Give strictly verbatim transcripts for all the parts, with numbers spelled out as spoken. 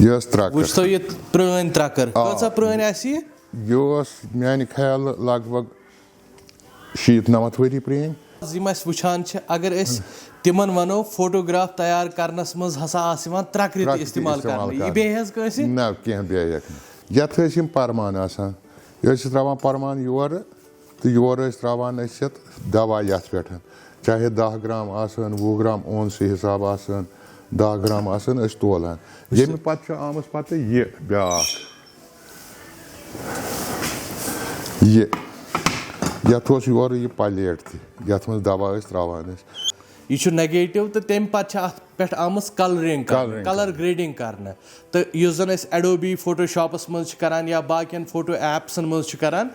یہِ ٲس ترٛکٕر۔ وٕچھتو یہِ پرٛٲنۍ ترٛکٕر۔ آ۔ کۭژاہ پرٛٲنۍ آسہِ یہِ؟ یہِ اوس میانہِ خیالہٕ لگ بگ شیٖتھ نَمَتھ ؤری پرٛٲنۍ۔ یِم اَسہِ وٕچھان چھِ، اگر أسۍ تِمن وَنو، فوٹوگراف تیار کرنس منٛز ہسا آسہٕ یِوان ترٛکرِ تہِ ترٛکرِ تہِ استعمال استعمال کرنہٕ۔ یہِ کرنہٕ۔ بیٚیہِ حظ کٲنٛسہِ؟ نہ، کینٛہہ بیٚیہِ ہیٚکہِ نہٕ۔ یَتھ ٲسۍ یِم پرمان آسان۔ یہِ ٲسۍ ترٛاوان پرمان یورٕ تہٕ یورٕ ٲسۍ ترٛاوان أسۍ یَتھ دوا یَتھ پٮ۪ٹھ، چاہے دَہ گرام آسن، وُہ گرام اونسہٕ حساب آسن، دَہ گرام آسن، ٲسۍ تولان۔ ییٚمہِ پتہٕ چھُ آمٕژ پتہٕ یہِ بیٛاکھ، یہِ، یَتھ اوس یورٕ یہِ پلیٹ تہِ، یَتھ منٛز دوا ٲسۍ ترٛاوان أسۍ۔ یہِ چھُ نیگیٹو تہٕ تَمہِ پتہٕ چھِ اَتھ پٮ۪ٹھ آمٕژ کلرنگ کرنہٕ، کلرنگ کلر کرنہٕ۔ گریڈنگ کرنہٕ۔ تہٕ یُس زن أسۍ ایڈوبی فوٹو شاپس منٛز چھِ کران یا باقین فوٹو ایپسن منٛز چھِ کران،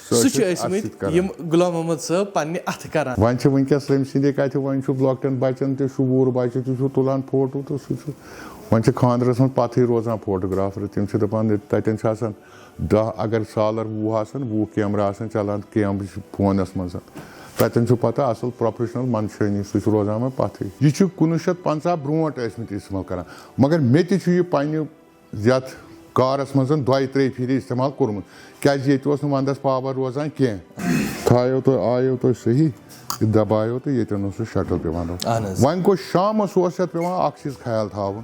سُہ سُہ چھِ چھِ أسۍ أسۍ اَتھٕ ٲسمٕتۍ سۭتۍ کران۔ یِم غلام محمد صٲب پننہِ اَتھٕ کران۔ وۄنۍ چھِ وٕنکیٚس تٔمۍ سٕنٛدے کَتھِ، وۄنۍ چھُ لۄکٹٮ۪ن بَچَن تہِ، شُوٗر بَچہِ تہِ چھُ تُلان فوٹو تہٕ سُہ چھُ، وۄنۍ چھِ خانٛدرَس منٛز پَتھٕے روزان فوٹوگرافر۔ تِم چھِ دَپان، تَتٮ۪ن چھِ آسان دَہ، اگر سالَر وُہ آسَن، وُہ کیمرہ آسَن چَلان، کیمرہ چھِ فونَس منٛز۔ تَتٮ۪ن چھُ پَتہٕ اَصٕل پروفیشنل منشٲنی، سُہ چھُ روزان وۄنۍ پَتھٕے۔ یہِ چھُ کُنوُہ شیٚتھ پنٛژاہ برونٛٹھ ٲسمٕتۍ استعمال کران، مگر مےٚ تہِ چھُ یہِ پننہِ یتھ کارس منٛز دۄیہِ ترٛیٚیہِ پھِرِ استعمال کوٚرمُت، کیازِ ییٚتہِ اوس نہٕ ونٛدس پاور روزان کینٛہہ۔ تھایو تہٕ آیو تُہۍ صحیح، یہِ دبایو تہٕ ییٚتٮ۪ن اوس سُہ شٹل پٮ۪وان۔ اہن حظ۔ وۄنۍ گوٚو شامس اوس یتھ پٮ۪وان اکھ چیٖز خیال تھاوُن،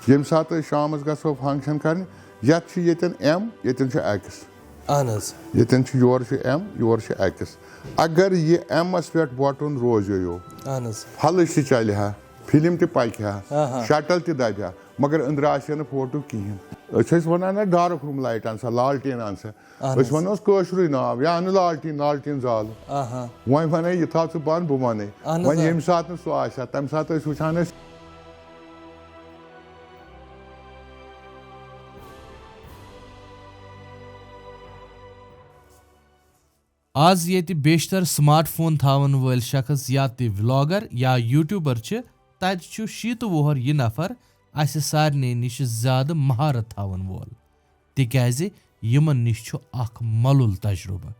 ییٚمہِ ساتہٕ أسۍ شامس گژھو فنکشن کرنہِ، یتھ چھُ ییٚتٮ۪ن ایم، ییٚتٮ۪ن چھُ ایکس۔ اہن حظ۔ ییٚتٮ۪ن چھُ، یورٕ چھُ ایم، یورٕ چھُ ایکس۔ اگر یہِ ایمس پٮ۪ٹھ بٹُن روزیو، اہن حظ۔ پھلٕج تہِ چلہِ ہا، فلم تہِ پکہِ ہا، آہا۔ شٹل تہِ دبہِ ہا، مگر أنٛدرٕ آسہِ ہا نہٕ فوٹو کِہیٖنۍ۔ أسۍ ٲسۍ وَنان، "نہ، ڈارٕک روٗم لایٹ اَن سا، لالٹیٖن اَن سا۔" اہن أسۍ حظ۔ وَنو کٲشرُے ناو، یا اَنہٕ لالٹیٖن، لالٹیٖن زالہٕ۔ آہا۔ وۄنۍ وَنے، "یہِ تھاو ژٕ بنٛد، بہٕ وَنے۔" اہن حظ، وۄنۍ آ۔ ییٚمہِ ساتہٕ نہٕ سُہ آسہِ ہا، تَمہِ ساتہٕ ٲسۍ وٕچھان أسۍ۔ آز ییٚتہِ بیشتر سمارٹ فون تھاون وٲلۍ شخص یا تہِ ولاگر یا یوٹیوبر چھِ، تتہِ چھُ شیٖتہٕ وُہر یہِ نفر اسہِ سارنٕے نِش زیادٕ مہارت تھاون وول، تِکیازِ یِمن نِش چھُ اکھ مۄلُل تجربہٕ۔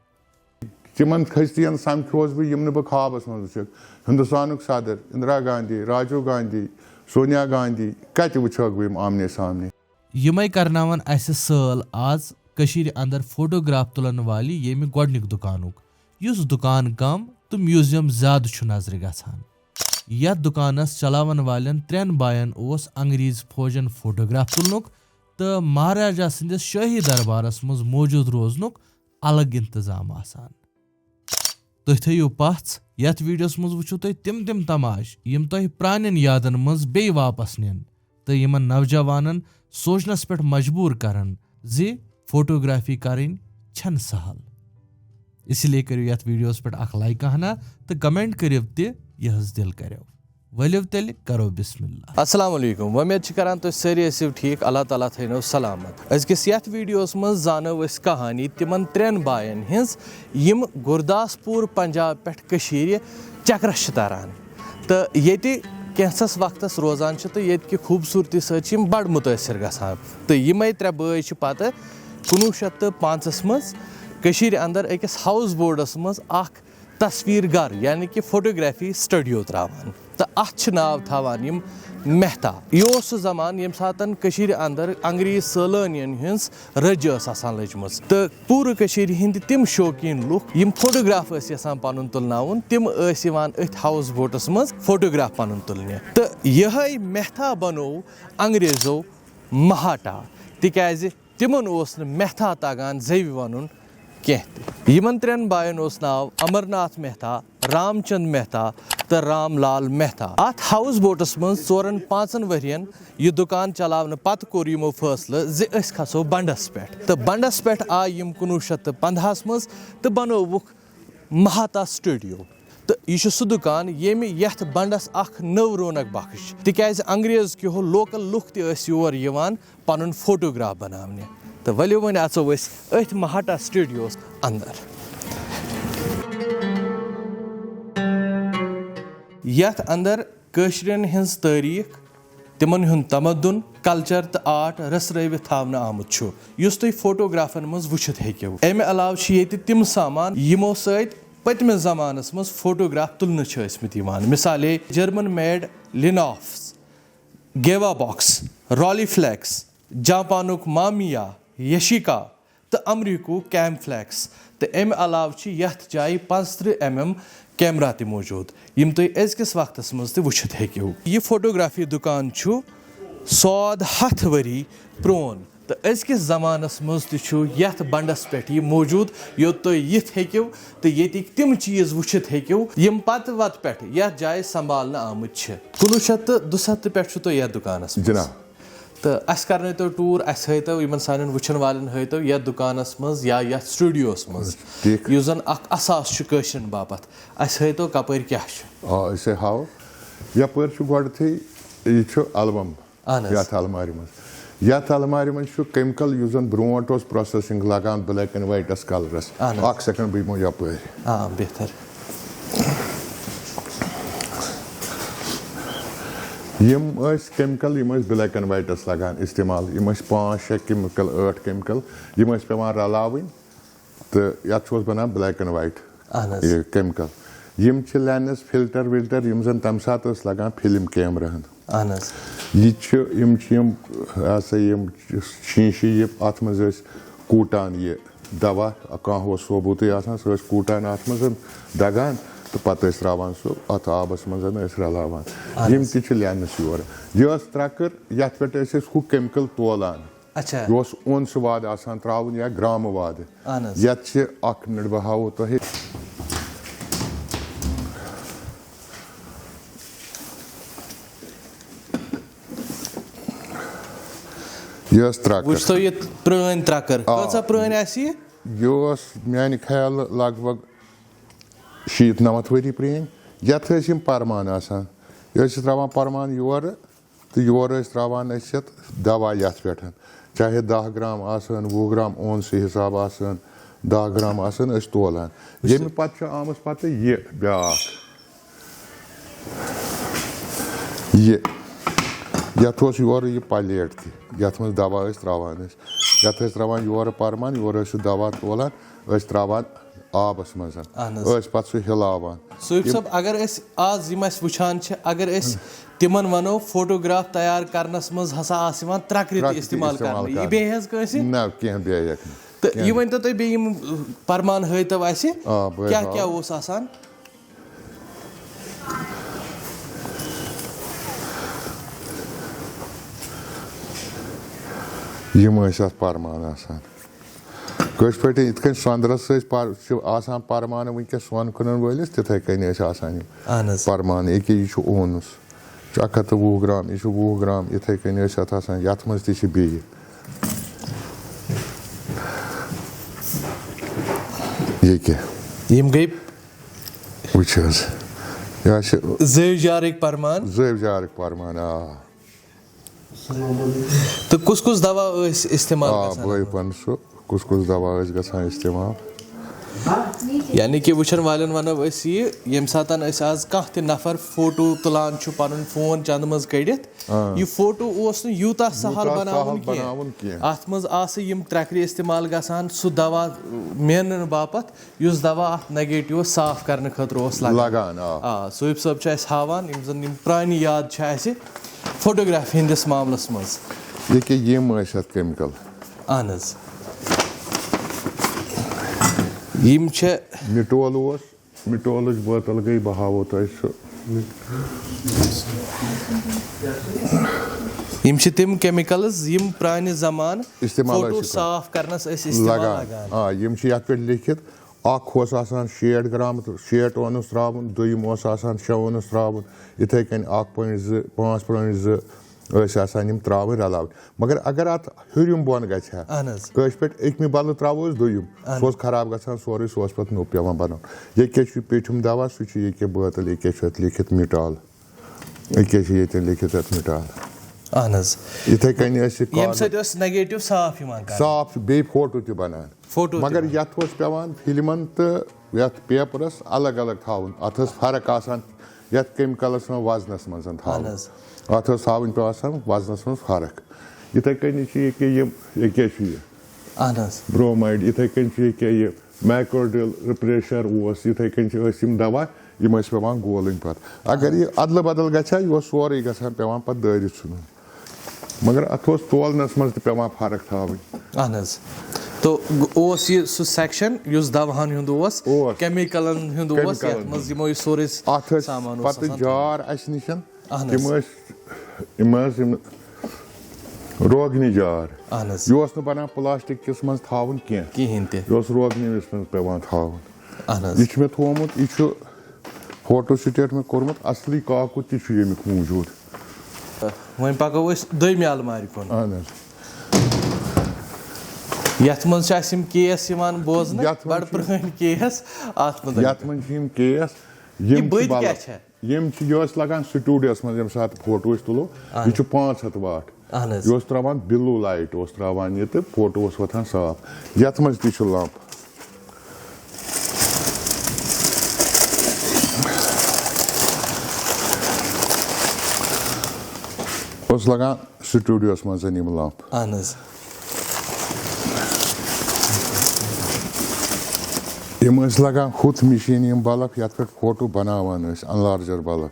تِمن ہستین سمکھیوس بہٕ، یِم نہٕ بہٕ خوابس منٛز وٕچھکھ۔ ہندوستانُک صدر، اندرا گاندھی، راجیو گاندھی، سونیا گاندھی، کتہِ وٕچھکھ بہٕ یِم آمنے سامنے؟ یِمے کرناون اسہِ سٲل آز کٔشیٖرِ اندر فوٹوگراف تُلن والہِ ییٚمہِ گۄڈنیُک دُکانُک، یُس دُکان کم تہٕ میوزیم زیادٕ چھُ نظرِ گژھان۔ یتھ دُکانس چلاون والٮ۪ن ترٛٮ۪ن باین اوس انگریز فوجن فوٹوگراف تُلنُک تہٕ مہاراجا سٕنٛدِس شٲہی دربارس منٛز موجود روزنُک الگ انتظام آسان۔ تُہۍ تھٲیِو پژھ، یتھ ویڈیوس منٛز وٕچھِو تُہۍ تِم تِم تماش، یِم تۄہہِ پرانٮ۪ن یادن منٛز بیٚیہِ واپس نِن تہٕ یِمن نوجوانن سونچنس پٮ۪ٹھ مجبوٗر کرن زِ فوٹوگرافی کرٕنۍ چھنہٕ سہل۔ اسی لیے کٔرِو یتھ ویڈیوس پٮ۪ٹھ اکھ لایک ہنا تہٕ کمنٹ کٔرِو تہِ، یِہٕنٛز دِل کریو۔ ؤلِو تیٚلہِ کرو بسم اللہ۔ السلام علیکم، وۄمید چھِ کران تُہۍ سٲری ٲسِو ٹھیٖک، اللہ تعالیٰ تھٲینو سلامت۔ أزکِس یتھ ویڈیوس منٛز زانو أسۍ کہانی تِمن ترٛٮ۪ن باین ہٕنٛز، یِم گُرداسپوٗر پنجاب پٮ۪ٹھ کٔشیٖرِ چکرس چھِ تران تہٕ ییٚتہِ کینٛژھس وقتس روزان چھِ تہٕ ییٚتہِ کہِ خوٗبصوٗرتی سۭتۍ چھِ یِم بڑٕ مُتٲثر گژھان۔ تہٕ یِمے ترٛےٚ بٲے چھِ پتہٕ کُنوُہ شیٚتھ تہٕ پانٛژس منٛز کٔشیٖرِ اندر أکِس ہاوُس بوٹس منٛز اکھ تصویر گر، یعنی کہِ فوٹوگرافی سٹوڈیو تراوان تہٕ اتھ چھِ ناو تھاوان یِم مہتا۔ یہِ اوس سُہ زمانہٕ ییٚمہِ ساتہٕ کٔشیٖرِ اندر انگریز سٲلٲنین ہٕنٛز رٔج ٲس آسان لٔجمٕژ تہٕ پوٗرٕ کٔشیٖرِ ہٕنٛدۍ تِم شوقیٖن لُکھ یِم فوٹوگراف ٲسۍ یژھان پنُن تُلناوُن، تِم ٲسۍ یِوان أتھۍ ہاوُس بوٹس منٛز فوٹوگراف پنُن تُلنہِ۔ تہٕ یِہے مہتا بنوو انگریزو مہاٹا، تِکیازِ تِمن اوس نہٕ مہتا تگان زیوِ ونُن کینٛہہ تہِ۔ یِمن ترٛٮ۪ن باین اوس ناو امرناتھ مہتا، رام چند مہتا تہٕ رام لال مہتا۔ اتھ ہاوُس بوٹس منٛز ژورن پانٛژن ؤرین یہِ دُکان چلاونہٕ پتہٕ کوٚر یِمو فٲصلہٕ زِ أسۍ کھسو بنڈس پٮ۪ٹھ۔ تہٕ بنڈس پٮ۪ٹھ آے یِم کُنوُہ شیٚتھ تہٕ پنٛدہس منٛز تہٕ بنووُکھ مہاتا سٹوڈیو۔ تہٕ یہِ چھُ سُہ دُکان ییٚمہِ یتھ بنڈس اکھ نٔو رونق بخش، تِکیازِ انگریز کیو لوکل لُکھ تہِ ٲسۍ یور یِوان پنُن فوٹوگراف بناونہِ۔ تہٕ ؤلِو وۄنۍ اژو أسۍ أتھۍ مہاٹا سٹوڈیوس اندر۔ یتھ اندر کٲشرٮ۪ن ہٕنٛز تٲریخ، تِمن ہُنٛد تمدُن، کلچر تہٕ آرٹ رٔژھرٲوِتھ تھاونہٕ آمُت چھُ، یُس تُہۍ فوٹوگرافن منٛز وٕچھِتھ ہیٚکِو۔ امہِ علاوٕ چھِ ییٚتہِ تِم سامان، یِمو سۭتۍ پٔتمِس زمانس منٛز فوٹوگراف تُلنہٕ چھِ ٲسمٕتۍ یِوان، مثالے German made لینوفس، گیوا box, رالی flakes, جاپانُک Mamiya یشیکا تہٕ امریکُک کیمفلیکس، تہٕ امہِ علاوٕ چھِ یتھ جایہِ پانٛژترٕہ ایم ایم کیمرا تہِ موجود، یِم تُہۍ أزکِس وقتس منٛز تہِ وٕچھِتھ ہیٚکِو۔ یہِ فوٹوگرافی دُکان چھُ ساد ہتھ ؤری پرون، تہٕ أزکِس زمانس منٛز تہِ چھُ یتھ بنڈس پٮ۪ٹھ یہِ موجود، یوٚت تُہۍ یِتھ ہیٚکِو تہٕ ییٚتِکۍ تِم چیٖز وٕچھِتھ ہیٚکِو، یِم پتہٕ وتہٕ پٮ۪ٹھ یتھ جایہِ سنبھالنہٕ آمٕتۍ چھِ۔ کُنوُہ شیٚتھ تہٕ دُسَتتھ پٮ۪ٹھ چھُ تُہۍ یتھ دُکانس منٛز۔ جناب۔ تہٕ اَسہِ کرنٲوتو ٹوٗر، اَسہِ ہٲوتو یِمن سانٮ۪ن وٕچھن والٮ۪ن، ہٲوتو یَتھ دُکانَس منٛز یا یَتھ سٹوڈیوَس منٛز، ٹھیٖک۔ یُس زَن اَکھ اثاث چھُ کٲشرٮ۪ن باپَتھ، اَسہِ ہٲوتو کَپٲرۍ کیٛاہ چھُ۔ آ، أسۍ ہے ہاوو۔ یَپٲرۍ چھُ گۄڈٕتھٕے، یہِ چھُ البم اَہَن حظ۔ یَتھ المارِ منٛز۔ یَتھ المارِ منٛز چھُ کیمکل، یُس زَن برونٛٹھ اوس پروسیسنگ لگان بلیک اینڈ وایٹس کلرس۔ اَہَن حظ۔ اَکھ سیکنڈ، بہٕ یِمو یَپٲرۍ۔ آ، بہتر۔ یِم ٲسۍ کیمکل، یِم ٲسۍ بلیک اینڈ وایٹس لگان استعمال۔ یِم ٲسۍ پانٛژھ شےٚ کیمکل، ٲٹھ کیمکل، یِم ٲسۍ پٮ۪وان رلاوٕنۍ تہٕ یتھ چھُ اوس بنان بلیک اینڈ وایٹ اہن حظ۔ یہِ کیمکل۔ یِم چھِ لینس، فلٹر ولٹر، یِم زن تمہِ ساتہٕ ٲسۍ لگان فلم کیمراہن۔ اہن حظ۔ یہِ چھِ، یِم چھِ یِم، یہِ ہسا یِم شیٖشہٕ، یہِ اتھ منٛز ٲسۍ کوٗٹان یہِ دوا، کانٛہہ اوس ثوبوٗتٕے آسان، سُہ ٲسۍ کوٗٹان اَتھ منٛز، دَگان، تہٕ پَتہٕ ٲسۍ ترٛاوان سُہ اَتھ آبَس منٛز، ٲسۍ رَلاوان۔ اَہَن یِم حظ۔ تہِ چھِ لینٕس یورٕ۔ یہِ ٲس ترٛکٕر، یَتھ پٮ۪ٹھ ٲسۍ أسۍ ہُہ کیمکل تولان۔ اچھا۔ یہِ اوس اونسہٕ واد آسان ترٛاوُن یا گرٛامہٕ واد۔ اَہَن حظ۔ یَتھ چھِ اَکھ مِنٹ، بہٕ ہاوو تۄہہِ۔ یہِ ٲس ترٛکٕر۔ وٕچھتو یہِ پرٛٲنۍ ترٛکٕر۔ آ۔ کۭژاہ پرٛٲنۍ آسہِ یہِ؟ یہِ اوس میانہِ خیالہٕ لگ بگ شیٖتھ نَمَتھ ؤری پرٛٲنۍ۔ یَتھ ٲسۍ یِم پرمان آسان۔ یہِ ٲسۍ ترٛاوان پرمان یورٕ تہٕ یورٕ ٲسۍ ترٛاوان أسۍ یَتھ دوا یَتھ پٮ۪ٹھ۔ چاہے دَہ گرام آسن، وُہ گرام اونسہٕ حساب آسن، دَہ گرام آسن، أسۍ تولان۔ ییٚمہِ پتہٕ چھُ آمٕژ پتہٕ یہِ بیٛاکھ۔ یہِ، یَتھ اوس یورٕ یہِ پلیٹ تہِ، یَتھ منٛز دوا ٲسۍ ترٛاوان أسۍ۔ یَتھ ٲسۍ ترٛاوان یورٕ پرمان، یورٕ ٲسۍ سُہ دوا تولان، ٲسۍ ترٛاوان آبَس منٛز۔ اہن حظ۔ ٲسۍ پَتہٕ سُہ ہِلاوان۔ صوٗب یِم صٲب، اگر أسۍ آز یِم اَسہِ وٕچھان چھِ، اگر أسۍ تِمن وَنو، فوٹوگراف تیار کرنَس منٛز ہسا آسہٕ یِوان ترٛکرِ تہِ ترٛکھ تہِ استعمال استعمال کرنہٕ۔ یہِ کرنہٕ۔ بیٚیہِ حظ کٲنٛسہِ؟ نہ، کینٛہہ بیٚیہِ ہیٚکہِ نہٕ۔ تہٕ کینٛہہ یہِ بیٚیہِ۔ ؤنۍ تو تُہۍ بیٚیہِ یِم پرمان ہٲوۍ تو اَسہِ، آ، بہٕ کیٛاہ ہاوٕ۔ کیٛاہ اوس آسان؟ یِم ٲسۍ اَتھ پَرمان آسان۔ کٲشِر پٲٹھۍ یِتھ کٔنۍ سۄنٛدرَس ٲسۍ پَر-، چھِ آسان پَرمانہٕ وٕنکیٚس سۄن کٕنَن وٲلِس، تِتھَے کٔنۍ ٲسۍ آسان یِم اہن حظ۔ پَرمانہٕ۔ ییٚکیٛاہ یہِ چھُ اونُس، چھُ اَکھ ہَتھ تہٕ وُہ گرٛام، یہِ چھُ وُہ گرٛام، یِتھَے کٔنۍ ٲسۍ اَتھ آسان۔ یَتھ منٛز تہِ چھِ بیٚیہِ۔ ییٚکیٛاہ۔ یِم گٔے وٕچھ حظ، یہِ آسہِ زٲوۍ جارٕکۍ پَرمان۔ زٲوۍ جارٕکۍ پَرمان، آ۔ تہٕ کُس کُس دوا ٲسۍ استعمال آ، گژھان؟ بٲے پَن سُہ، کُس کُس دوا ٲسۍ گژھان استعمال؟ یعنی کہِ وٕچھن والٮ۪ن وَنو أسۍ یہِ، ییٚمہِ ساتَن أسۍ آز کانٛہہ تہِ نفر فوٹو تُلان چھُ، پَنُن فون چَندٕ منٛز کٔڑِتھ، آ۔ یہِ فوٹو اوس نہٕ یوٗتاہ سہل یوٗتاہ بَناوُن سہل کینٛہہ۔ بَناوُن کینٛہہ۔ اَتھ منٛز آسہٕ یِم ترٛکرِ استعمال گژھان، سُہ دوا میننہٕ باپتھ، یُس دوا اَتھ نیگیٹِو صاف کرنہٕ خٲطرٕ اوس لگان۔ لگان، آ۔ آ، صوٗب صٲب چھُ اَسہِ ہاوان، یِم زَن یِم پرٛانہِ یاد چھِ اَسہِ فوٹوگرافی ہٕنٛدِس معاملَس منٛز۔ ییٚکیٛاہ یِم ٲسۍ اَتھ کیمکل۔ اَہَن حظ۔ یِم چھِ مِٹول اوس، مِٹولٕچ بٲتل گٔے، بہٕ ہاوو تۄہہِ سُہ۔ یِم چھِ تِم کیمِکلز، یِم پرٛانہِ زمانہٕ استعمال فوٹو ٲسۍ کران۔ صاف کرنس ٲسۍ استعمال لگان۔ لگان۔ آ، یِم چھِ یَتھ پٮ۪ٹھ لیکھِتھ، اکھ اوس آسان شیٹھ گرام تہٕ شیٹھ اونُس ترٛاوُن، دوٚیِم اوس آسان شےٚ اونُس ترٛاوُن، یِتھَے کٔنۍ اکھ point زٕ، پانٛژھ point زٕ ٲسۍ آسان یِم ترٛاوٕنۍ رلاوٕنۍ۔ مگر اگر اَتھ ہیوٚر یُن بۄن گژھِ ہا، اہن حظ۔ کٲشِر پٲٹھۍ أکمہِ بدلہٕ ترٛاوو أسۍ دوٚیِم، اہن۔ سُہ اوس خراب گژھان سورُے، سُہ اوس پَتہٕ نوٚو پٮ۪وان بَناوُن۔ ییٚکیٛاہ چھُ پیٚٹھِم دوا، سُہ چھُ ییٚکیٛاہ بٲتل، ییٚکیٛاہ چھُ اَتھ لیکھِتھ مِٹال، ییٚکیٛاہ چھُ ییٚتٮ۪ن لیکھِتھ اَتھ مِٹال۔ اہن حظ۔ یِتھَے کٔنۍ ٲسۍ یہِ ییٚمہِ کاغذ سۭتۍ ٲس نیگیٹو صاف یِوان کرنہٕ۔ صاف چھُ، بیٚیہِ فوٹو تہِ بَنان۔ فوٹو تہِ مگر بَنان۔ یَتھ اوس پٮ۪وان فِلمَن تہٕ یَتھ پیپرَس الگ الگ تھاوُن۔ اَتھ ٲس فرق آسان، یَتھ کیمِکَلَس منٛز وزنَس منٛز تھاوُن۔ اہن حظ۔ اَتھ ٲس تھاوٕنۍ پٮ۪وان آسان وزنَس منٛز فرق۔ یِتھَے کٔنۍ چھِ یہِ کہِ یِم، ییٚکیٛاہ چھُ یہِ؟ اہن حظ۔ برومایڈ، یِتھَے کٔنۍ چھُ ییٚکیٛاہ یہِ میکروڈِل، پریشر اوس، یِتھَے کٔنۍ چھِ ٲسۍ یِم دوا، یِم ٲسۍ پٮ۪وان گولٕنۍ پَتہٕ۔ اگر یہِ اَدلہٕ بدل گژھِ ہا، یہِ اوس سورُے گژھان پٮ۪وان پَتہٕ دٲرِتھ ژھٕنُن۔ مگر اتھ اوس تولنس منٛز تہِ پٮ۪وان فرق تھاوٕنۍ۔ اہن حظ۔ تو اوس یہِ سُہ سیکشن یُس دوہن ہُنٛد اوس، اوس۔ کیمیکلن ہُنٛد اوس، کیمیکلن یتھ منٛز ہُنٛد۔ یِمو یہِ سورُے اتھ ٲسۍ سامان اوس پتہٕ آسان۔ جار اسہِ نِش، اہن حظ۔ تِم ٲسۍ، یِم ٲسۍ یِم روگنہِ جار۔ اہن حظ۔ یہِ اوس نہٕ بنان پلاسٹک کِس منٛز تھاوُن کینٛہہ۔ کِہیٖنۍ تہِ۔ یہِ اوس روگنہِ منٛز پٮ۪وان تھاوُن۔ اہن حظ۔ یہِ چھُ مےٚ تھوومُت، یہِ چھُ فوٹو سٹیٹ مےٚ کوٚرمُت، اصلی کاکُد تہِ چھُ ییٚمیُک موٗجوٗد۔ وۄنۍ پکو أسۍ دوٚیمہِ المارِ کُن۔ اہن حظ۔ یتھ منٛز چھِ اسہِ یِم کیس یِوان بوزنہٕ، یتھ منٛز بڑٕ چھِ پرٛٲنۍ کیس اتھ مُتعلق۔ یتھ منٛز چھِ یِم کیس، یِم یہِ چھِ بٔدۍ بلب۔ کیٛاہ چھےٚ؟ یِم چھِ، یہِ ٲس لگان سٹوڈیوس منٛز، ییٚمہِ ساتہٕ فوٹو ٲسۍ تُلو۔ اہن۔ یہِ چھُ پانٛژھ ہتھ واٹ۔ اہن حظ۔ یہِ اوس تراوان بِلوٗ لایٹ، اوس تراوان یہِ، تہٕ فوٹو اوس وۄتھان صاف۔ یتھ منٛز تہِ چھُ لمپ۔ اوس لگان سٹوڈیوس منٛز یِم لمپ۔ اہن حظ۔ یِم ٲسۍ لگان ہُتھ مِشیٖن، یِم بلب یتھ پٮ۪ٹھ فوٹو بناوان ٲسۍ، انلارجر بلب۔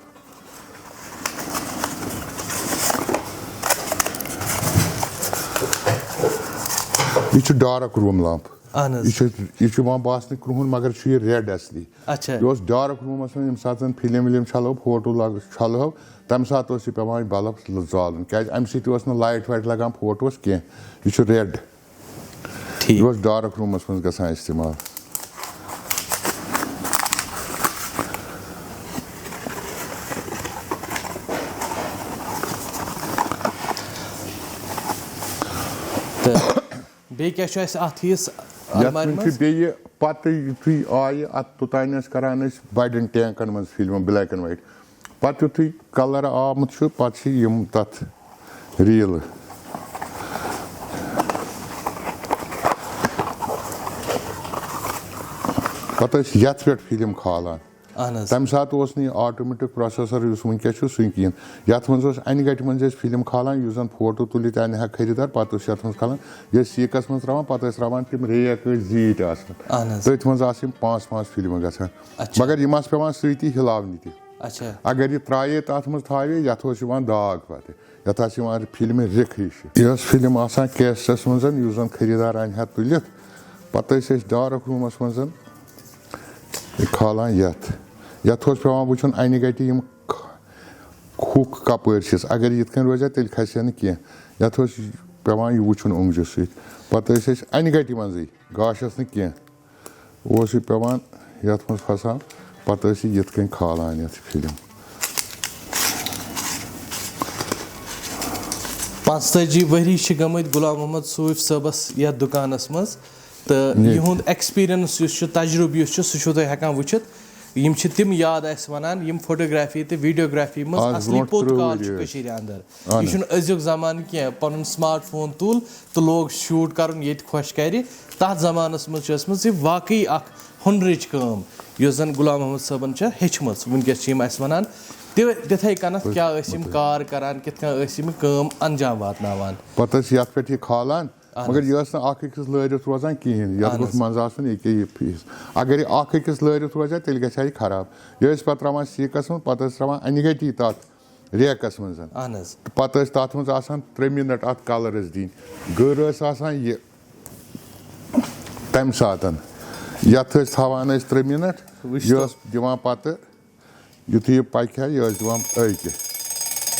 یہِ چھُ ڈارک روٗم لمپ۔ اہن حظ۔ یہِ چھُ، یہِ چھُ یِوان باسنہٕ کرٛہُن، مگر چھُ یہِ ریڈ اصلی۔ اچھا۔ یہِ اوس ڈارک روٗمس منٛز، ییٚمہِ ساتہٕ زن فلم ولم چھلو، فوٹو لاگ-، چھلہو، تمہِ ساتہٕ اوس یہِ پٮ۪وان یہِ بلب زالُن، کیازِ امہِ سۭتۍ اوس نہٕ لایٹ وایٹ لگان فوٹوس کینٛہہ۔ یہِ چھُ ریڈ۔ ٹھیٖک۔ یہِ اوس ڈارک روٗمس منٛز گژھان استعمال۔ تہٕ بیٚیہِ کیٛاہ چھُ اَسہِ اَتھ ہِیِس یَتھ المارِ منٛز چھُ منٛز؟ بیٚیہِ پَتہٕ یُتھُے آیہِ، اَتھ توٚتانۍ ٲسۍ کَران أسۍ بَڑٮ۪ن ٹینٛکَن منٛز فِلمہٕ black and white۔ پَتہٕ یُتھُے colour آمُت چھُ، پَتہٕ چھِ یِم تَتھ ریٖلہٕ۔ پَتہٕ ٲسۍ یَتھ پٮ۪ٹھ فِلم کھالان۔ اہن حظ۔ تَمہِ ساتہٕ اوس نہٕ یہِ automatic processor یُس وٕنکیٚس چھُ، سُہ کِہیٖنۍ۔ یَتھ منٛز اوس اَنہِ گَٹہِ منٛز ٲسۍ فِلم کھالان، یُس زَن فوٹو تُلِتھ اَنہِ ہا خٔریٖدار، پَتہٕ اوس یَتھ منٛز کھالان، یہِ ٲسۍ سیٖکَس منٛز ترٛاوان، پَتہٕ ٲسۍ ترٛاوان تِم ریک ٲسۍ زیٖٹھۍ آسان۔ اہن حظ۔ تٔتھۍ منٛز آسہٕ یِم پانٛژھ پانٛژھ فِلمہٕ گژھان۔ اچھا۔ مگر یِم آسہٕ پٮ۪وان سۭتی ہِلاونہِ تہِ۔ اچھا۔ اگر یہِ ترٛایے تَتھ منٛز تھاوے، یَتھ اوس یِوان داغ پَتہٕ۔ یَتھ آسہٕ یِوان فِلمہِ رِکھ ہِش۔ یہِ ٲس فِلم آسان کیسٹَس منٛز، یُس زَن خٔریٖدار اَنہِ ہا تُلِتھ، پَتہٕ ٲسۍ أسۍ ڈارٕک روٗمَس منٛز یہِ کھالان یَتھ۔ یَتھ اوس پٮ۪وان وٕچھُن اَنہِ گَٹہِ یِم کھ-، کھُکھ کَپٲرۍ چھِس۔ اگر یِتھ کٔنۍ روزِ ہا، تیٚلہِ کھسہِ ہا نہٕ کینٛہہ۔ یَتھ اوس پٮ۪وان یہِ وٕچھُن اوٚنٛگجہِ سۭتۍ۔ پَتہٕ ٲسۍ أسۍ اَنہِ گَٹہِ منٛزٕے، گاشَس نہٕ کینٛہہ۔ اوس یہِ پٮ۪وان یَتھ منٛز پھسان، پَتہٕ ٲسۍ یہِ یِتھ کٔنۍ کھالان یَتھ فِلم۔ پانٛژتٲجی ؤری چھِ گٔمٕتۍ غلام محمد صوٗفۍ صٲبَس یَتھ دُکانَس منٛز، تہٕ ییٚتہِ۔ یِہُنٛد experience یُس چھُ، تجرُبہٕ یُس چھُ، سُہ چھُو تُہۍ ہٮ۪کان وٕچھِتھ۔ یِم چھِ تِم یاد اَسہِ وَنان، یِم photography تہٕ videography منٛز آز اَصلی برونٛٹھ پوٚت ترٕٛہ کال ؤری چھُ ٲسۍ۔ کٔشیٖرِ اَندَر۔ اہن یہِ حظ۔ چھُنہٕ أزیُک زمانہٕ کینٛہہ، پَنُن smart phone تُل تہٕ لوگ shoot کَرُن ییٚتہِ خۄش کَرِ۔ تَتھ زمانَس منٛز چھِ ٲسمٕژ یہِ واقعی اَکھ ہُنرٕچ کٲم، یۄس زَن غلام محمد صٲبَن چھےٚ ہیٚچھمٕژ۔ وٕنکیٚس چھِ یِم اَسہِ وَنان تہِ، تِتھَے کَنَتھ کیٛاہ ٲسۍ یِم کار کَران، کِتھ کٔنۍ ٲسۍ یِم کٲم اَنجام واتناوان۔ پَتہٕ ٲسۍ یَتھ پٮ۪ٹھ یہِ کھالان، اہن مگر حظ۔ یہِ ٲس نہٕ اَکھ أکِس لٲرِتھ روزان کِہیٖنۍ، یَتھ اہن گوٚژھ حظ۔ منٛزٕ آسُن ییٚکیٛاہ یہِ پیٖس۔ اگر یہِ اَکھ أکِس لٲرِتھ روزِ ہا، تیٚلہِ گژھِ ہا یہِ خراب۔ یہِ ٲسۍ پَتہٕ ترٛاوان سیٖکَس منٛز، پَتہٕ ٲسۍ ترٛاوان اَنہِ گَٹی تَتھ ریکَس منٛز۔ اہن حظ۔ تہٕ پَتہٕ ٲسۍ تَتھ منٛز آسان ترٛےٚ مِنَٹ اَتھ کَلَرَس دِنۍ۔ گٔر ٲس آسان یہِ تَمہِ ساتَن۔ یَتھ ٲسۍ تھاوان أسۍ ترٛےٚ مِنَٹ، وٕچھ یہِ تو۔ ٲس دِوان پَتہٕ، یُتھُے یہِ پَکہِ ہا، یہِ ٲس دِوان أکہِ۔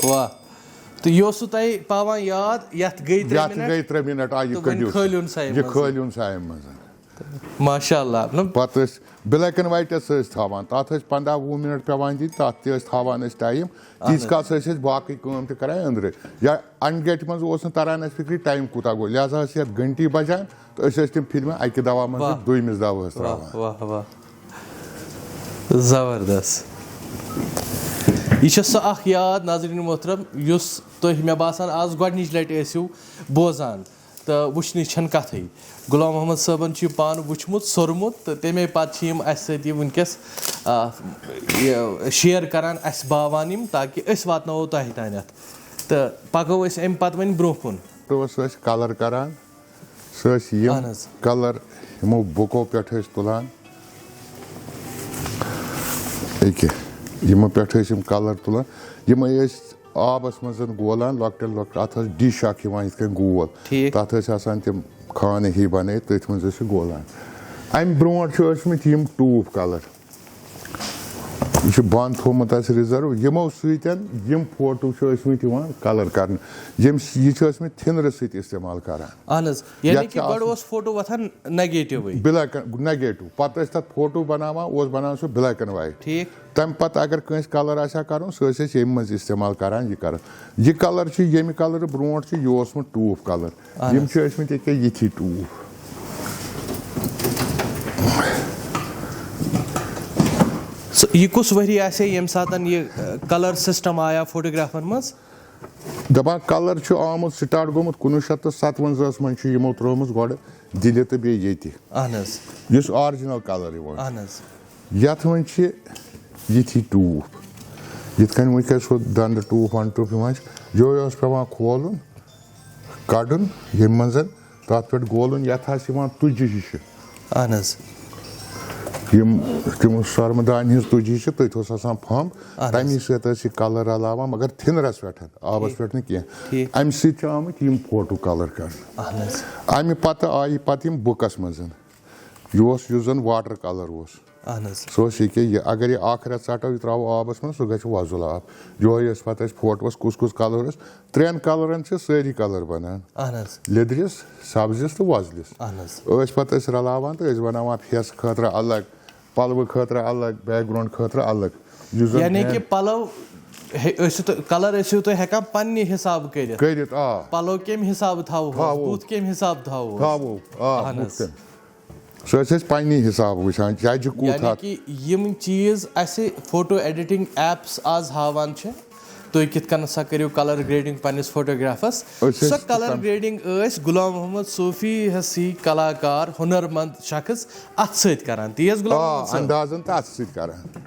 واہ۔ تہٕ یہِ اوسوٕ تۄہہِ پاوان یاد، یَتھ گٔے ترٛےٚ یَتھ مِنَٹ؟ گٔے ترٛےٚ مِنَٹ، آ، یہِ یَتھ کٔڑِو۔ کھٲلِوُن سا اَمہِ یہِ منٛزٕ۔ کھٲلِوُن سا اَمہِ منٛز۔ ماشاء اللہ، مطلب۔ پَتہٕ ٲسۍ black and white ٲسۍ تھاوان، تَتھ ٲسۍ پنٛداہ وُہ مِنَٹ پٮ۪وان دِنۍ، تَتھ تہِ ٲسۍ تھاوان أسۍ ٹایم۔ اہن تیٖتِس حظ۔ کالَس ٲسۍ أسۍ باقٕے کٲم تہِ کَران أنٛدرٕ۔ یا اَنہِ گَٹہِ منٛز اوس نہٕ تَران اَسہِ فِکرِ ٹایم کوٗتاہ گوٚو، لہذا ٲسۍ یَتھ گھنٹی بَجان تہٕ أسۍ ٲسۍ تِم فِلمہٕ اَکہِ دۄہ منٛز واہ۔ دوٚیمِس دۄہَس واہ، ترٛاوان۔ واہ، واہ۔ زبردست۔ یہِ چھےٚ سۄ اَکھ یاد، ناظریٖن محترم، یُس تُہۍ، مےٚ باسان، آز گۄڈٕنِچ لَٹہِ ٲسِو بوزان۔ تہٕ وٕچھنٕچ چھَنہٕ کَتھٕے۔ غلام محمد صٲبَن چھُ یہِ پانہٕ وٕچھمُت، سوٚرمُت، تہٕ تَمے پَتہٕ چھِ یِم اَسہِ سۭتۍ یہِ وٕنکیٚس، آ، یہِ share کَران، اَسہِ باوان یِم، تاکہِ أسۍ واتناوو تۄہہِ تانٮ۪تھ۔ تہٕ پَکو أسۍ اَمہِ پَتہٕ وۄنۍ برٛونٛہہ کُن۔ پَتہٕ اوس اَسہِ colour کَران، سُہ ٲسۍ یِم اہن حظ۔ Colour یِمو بُکو پٮ۪ٹھ ٲسۍ تُلان۔ أکہِ، یِمو پٮ۪ٹھ ٲسۍ یِم colour تُلان، یِمَے ٲسۍ آبَس منٛز گولان، لۄکٹٮ۪ن لۄکٹٮ۪ن، اَتھ ٲس ڈِش اَکھ یِوان یِتھ کٔنۍ گول۔ ٹھیٖک۔ تَتھ ٲسۍ آسان تِم خانہٕ ہی بَنٲیِتھ، تٔتھۍ منٛز ٲسۍ یہِ گولان۔ اَمہِ برونٛٹھ چھِ ٲسۍ مٕتۍ یِم ٹوٗپھ کَلَر۔ یہِ چھُ بَنٛد تھوٚومُت اَسہِ رِزٔرٕو۔ یِمو سۭتۍ یِم فوٹو چھِ ٲسۍ مٕتۍ یِوان کَلَر کَرنہٕ۔ یِم یہِ چھِ ٲسۍ مٕتۍ تھِنرٕ سۭتۍ اِستعمال کَران۔ اہن حظ، یعنی یَتھ چھِ کہِ گۄڈٕ آسان اوس فوٹو وۄتھان نیگیٹِوٕے۔ Black and negative. پَتہٕ ٲسۍ تَتھ فوٹو بَناوان، اوس بَناوان سُہ بلیک اینڈ وایِٹ۔ ٹھیٖک۔ تَمہِ پَتہٕ اگر کٲنٛسہِ کَلَر آسہِ ہا کَرُن، سُہ ٲسۍ أسۍ ییٚمہِ منٛز اِستعمال کَران، یہِ کَران۔ یہِ کَلَر چھُ ییٚمہِ کَلرٕ برونٛٹھ چھُ، یہِ اوسمُت ٹوٗپھ کَلَر۔ اہن یِم حظ۔ چھِ ٲسۍ مٕتۍ ییٚکیٛاہ یِتھی ٹوٗپھ۔ سُہ، یہِ کُس ؤری آسہِ ہا ییٚمہِ ساتہٕ یہِ کلر سسٹم آیا فوٹوگرافن منٛز؟ دَپان کَلَر چھُ آمُت، سٹارٹ گوٚمُت کُنوُہ شیٚتھ تہٕ ستوَنزاہَس منٛز چھُ یِمو ترٲومٕژ گۄڈٕ دِلہِ تہٕ بیٚیہِ ییٚتہِ۔ اہن حظ۔ یُس آرجِنل کَلَر یِوان۔ اہن حظ۔ یَتھ منٛز چھِ یِتھی ٹوٗپھ، یِتھ کٔنۍ وٕنکیٚس ہُہ دَنٛدٕ ٹوٗپھ وَنٛدٕ ٹوٗپھ یِوان چھِ، یِہوٚے اوس پٮ۪وان کھولُن، کَڑُن، ییٚمہِ منٛز تَتھ پٮ۪ٹھ گولُن، یَتھ آسہِ یِوان تُجہِ ہِشہِ۔ اہن حظ۔ یِم تِم سۄرمہٕ دانہِ ہِنٛز تُجہِ ہِش چھِ، تٔتھۍ اوس آسان پھمب، اہن حظ۔ تَمی سۭتۍ ٲسۍ یہِ کَلَر رَلاوان، مگر تھِنرَس پٮ۪ٹھ، آبَس ٹھیٖک۔ پٮ۪ٹھ نہٕ کینٛہہ۔ ٹھیٖک۔ اَمہِ سۭتۍ چھِ آمٕتۍ یِم فوٹو کَلَر کَرنہٕ۔ اہن حظ۔ اَمہِ پَتہٕ آیہِ پَتہٕ یِم بُکَس منٛز۔ یہِ اوس، یُس زَن واٹَر کَلَر اوس۔ اہن حظ۔ سُہ اوس یہِ کہِ یہِ، اگر یہِ اَکھ رٮ۪تھ ژَٹو، یہِ ترٛاوو آبَس منٛز، سُہ گژھِ وۄزُل آب۔ یِہوٚے ٲسۍ پَتہٕ اَسہِ فوٹوَس کُس کُس کَلَر اوس۔ ترٛٮ۪ن کَلرَن چھِ سٲری کَلَر بَنان۔ اہن حظ۔ لیٚدرِس، سبزِس تہٕ وۄزلِس۔ اہن حظ۔ ٲسۍ پَتہٕ أسۍ رَلاوان تہٕ ٲسۍ بَناوان فیسہٕ خٲطرٕ الگ، پَلوٕ خٲطرٕ الگ، بیک گراوُنٛڈ خٲطرٕ الگ۔ یُس زَن یعنی ہینڈ کہِ پلو ہے-، ٲسِو تُہۍ، کلر ٲسِو تُہۍ ہٮ۪کان پننہِ حسابہٕ کٔرِتھ۔ کٔرِتھ، آ۔ پلو کمہِ حسابہٕ تھاوہوس، تھاوو۔ بُتھ کمہِ حسابہٕ تھاوہوس۔ تھاوو، آ، اہن حظ۔ مُختٔلِف۔ سُہ ٲسۍ أسۍ پننی حسابہٕ وٕچھان، ججہِ کوٗت یعنی ہَتھ۔ کہِ یِم چیٖز اسہِ فوٹو ایڈیٹنگ ایپس آز ہاوان چھِ، تُہۍ کِتھ کٔنۍ سا کٔرِو کلر گریڈنگ پننِس فوٹوگرافس، أسۍ ٲسۍ سۄ کلر تَم- گریڈنگ ٲسۍ غلام محمد صوفی ہسی کلاکار، ہنرمند شخص اتھ سۭتۍ کران۔ تی حظ غلام آ، محمد صٲب؟ اندازن تہٕ اتھٕ سۭتۍ کران۔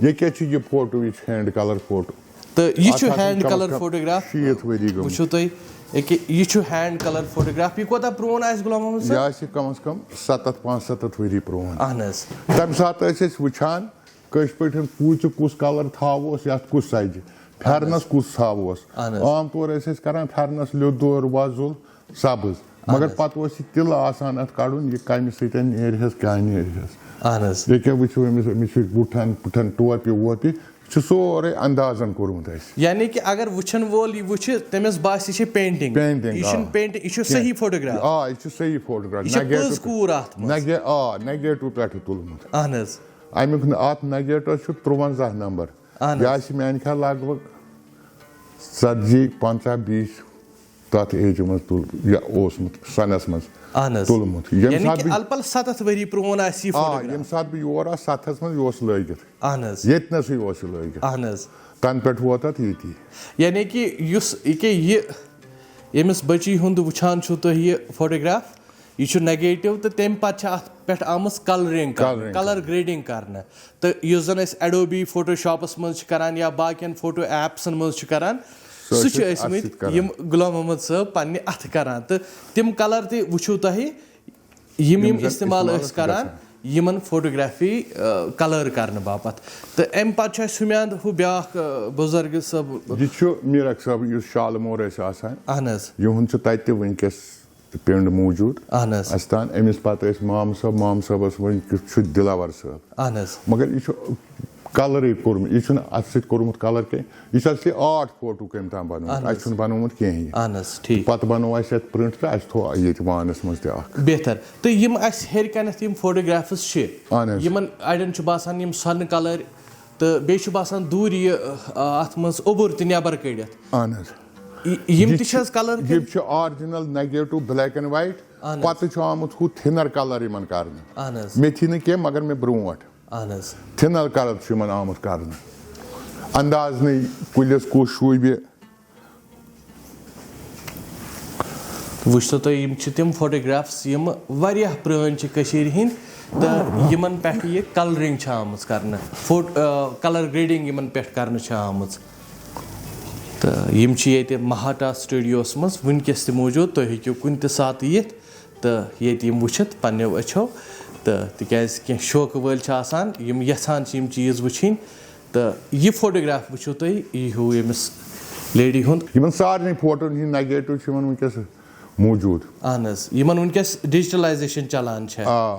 یہِ کیٛاہ چھُ یہِ فوٹو؟ یہِ چھُ ہینڈ کلر فوٹو۔ تہٕ یہِ اَتھ چھُ آسن ہینڈ کم از کلر کم فوٹوگراف۔ شیٖتھ ؤری گٔمٕتۍ۔ وٕچھِو تُہۍ، ییٚکیٛاہ یہِ چھُ ہینڈ کلر فوٹوگراف۔ یہِ کوٗتاہ پرٛون آسہِ غلام محمد یہِ صٲب؟ آسہِ کم از کم ستتھ پانٛژھ ستتھ ؤری پرٛون۔ اہن حظ۔ تمہِ ساتہٕ ٲسۍ أسۍ وٕچھان کٲشِر پٲٹھۍ کوٗژِ کُس کلر تھاووس، یتھ کُس سجہِ، پھیرنس کُس تھاووس۔ اہن حظ۔ عام طور ٲسۍ أسۍ کران پھیرنس لیوٚدُر، وۄزُل، سبٕز، مگر حظ۔ پتہٕ اوس یہِ تِلہٕ آسان اتھ کڑُن، یہِ کمہِ سۭتۍ نیرِ ہس، کیٛاہ نیرِ ہس۔ اہن حظ۔ ییٚکیٛاہ وٕچھِو أمِس، أمِس چھِ بُٹھن، بُٹھن ٹوپہِ ووپہِ، یہِ چھُ سورُے اندازن کوٚرمُت اَسہِ۔ یعنی کہِ اگر وٕچھن وول یہِ وٕچھِ، تٔمِس باسہِ یہِ چھِ پینٹنگ۔ پینٹنگ، یہِ چھُنہٕ آ۔ پینٹنگ، یہِ چھُ کینٛہہ۔ صحیح فوٹوگراف۔ آ، یہِ چھُ صحیح فوٹوگراف۔ یہِ چھِ نگیٹو پٔز کوٗر اتھ منٛز۔ نگے-، آ، نگیٹو پٮ۪ٹھٕ تُلمُت۔ اہن حظ۔ اَمیُک نہٕ، اَتھ نگیٹس چھُ ترُوَنزاہ نمبر۔ اہن حظ۔ یہِ آسہِ میانہِ خیال لگ بگ ژتجی، پنٛژاہ، بیٚیہِ تَتھ ایجہِ منٛز تُل-، یہِ اوسمُت سنس منٛز اہن حظ۔ تُلمُت۔ ییٚمہِ یعنی ساتہٕ کہِ بہٕ الہٕ پلہٕ ستتھ ؤری پرٛون آسہِ یہِ آ، فوٹوگراف۔ ییٚمہِ ساتہٕ بہٕ یور آس ستھس منٛز، یہِ اوس لٲگِتھ۔ اہن حظ۔ ییٚتنَسٕے اوس یہِ لٲگِتھ۔ اہن حظ۔ تَنہٕ پٮ۪ٹھ ووت اَتھ ییٚتی۔ یعنی کہِ یُس یہِ کیٛاہ یہِ ییٚمِس بٔچی ہُنٛد وٕچھان چھُو تُہۍ یہِ فوٹوگراف، یہِ چھُ نگیٹو تہٕ تَمہِ پتہٕ چھِ اَتھ پٮ۪ٹھ آمٕژ کلرنگ کرنہٕ، کلرنگ کلر کرنہٕ۔ گریڈنگ کرنہٕ۔ تہٕ یُس زن أسۍ ایڈوبی فوٹو شاپس منٛز چھِ کران یا باقین فوٹو ایپسن منٛز چھِ کران، سُہ سُہ چھِ چھِ أسۍ ٲسۍ اَتھ مٕتۍ سۭتۍ کران۔ یِم غلام محمد صٲب پننہِ اتھٕ کران۔ تہٕ تِم کلر تہِ وٕچھِو تۄہہِ، یِم یِم یِم زن استعمال استعمال ٲسۍ چھِ کران، گژھان۔ یِمن فوٹوگرافی کلر کرنہٕ باپتھ۔ تہٕ امہِ پتہٕ چھُ اسہِ ہُمہِ اندٕ ہُہ بیاکھ، آ، بُزرگ صٲب۔ یہِ چھُ میٖرک صٲب، یُس شالہٕ مور ٲسۍ آسان۔ اہن حظ۔ یِہُنٛد چھُ تَتہِ تہِ وٕنکیٚس پِنٛڈ موٗجوٗد۔ اہن حظ۔ اَستان، أمِس پَتہٕ ٲسۍ مام صٲب، مام صٲبَس وۄنۍ کیُتھ چھُ دِلاوَر صٲب۔ اہن حظ۔ مگر یہِ چھُ کَلرٕے کوٚرمُت، یہِ چھُنہٕ اَتھٕ سۭتۍ کوٚرمُت کَلَر کینٛہہ، یہِ چھُ اَصلی آرٹ فوٹو کٔمۍ تام بَنومُت، اہن حظ۔ اَسہِ چھُنہٕ بَنومُت کِہیٖنۍ یہِ۔ اہن حظ، ٹھیٖک۔ پَتہٕ بَنوو اَسہِ اَتھ پِرٛنٛٹ تہٕ اَسہِ تھوٚو ییٚتہِ وانَس منٛز تہِ اَکھ۔ بہتر۔ تہٕ یِم اَسہِ ہیٚرِ کَنٮ۪تھ یِم فوٹوگرافٕز چھِ، اہن حظ۔ یِمن اَڑٮ۪ن چھُ باسان یِم سۄنہٕ کَلَر، تہٕ بیٚیہِ چھُ باسان دوٗرِ یہِ، آ، اَتھ منٛز اوٚبُر تہِ نٮ۪بَر کٔڑِتھ۔ اہن حظ۔ یہِ-، یِم یہِ تہِ چھِ حظ کَلَر یہِ چھُ original negative black and white, اہن حظ۔ پَتہٕ چھُ آمُت ہُہ تھِنَر کَلَر یِمَن کَرنہٕ۔ اہن حظ۔ مےٚ تھی نہٕ کینٛہہ، مگر مےٚ برونٛٹھ۔ اہن حظ۔ تھِنَر کَلَر چھُ یِمَن آمُت کَرنہٕ۔ انداز نٕے کُلِس کُس شوٗبہِ۔ وٕچھتو تُہۍ، یِم چھِ تِم فوٹوگرافٕز یِم واریاہ پرٛٲنۍ چھِ کٔشیٖرِ ہِنٛدۍ تہٕ یِمَن پٮ۪ٹھ یہِ کَلرِنٛگ چھِ آمٕژ کَرنہٕ، فوٹ-، آ، کَلَر گرٛیڈِنٛگ یِمَن پٮ۪ٹھ کَرنہٕ چھِ آمٕژ۔ تہٕ یِم چھِ ییٚتہِ مہاٹا سٹوڈیوَس منٛز وٕنکیٚس تہِ موٗجوٗد، تُہۍ ہیٚکِو کُنہِ تہِ ساتہٕ یِتھ تہٕ ییٚتہِ یِم وٕچھِتھ پنٛنیو أچھو۔ تہٕ تِکیٛازِ کینٛہہ شوقہٕ وٲلۍ چھِ آسان، یِم یَژھان چھِ یِم چیٖز وٕچھِنۍ، تہٕ یہِ فوٹوگراف وٕچھِو تُہۍ، یہِ ہیوٗ ییٚمِس لیڈی ہُنٛد۔ یِمن سارنٕے فوٹون ہٕنٛدۍ نیگیٹو چھِ یِمن وٕنکیٚس موٗجوٗد۔ اہن حظ، یِمن وٕنکیٚس ڈیجیٹلایزیشن چلان چھےٚ۔ آ۔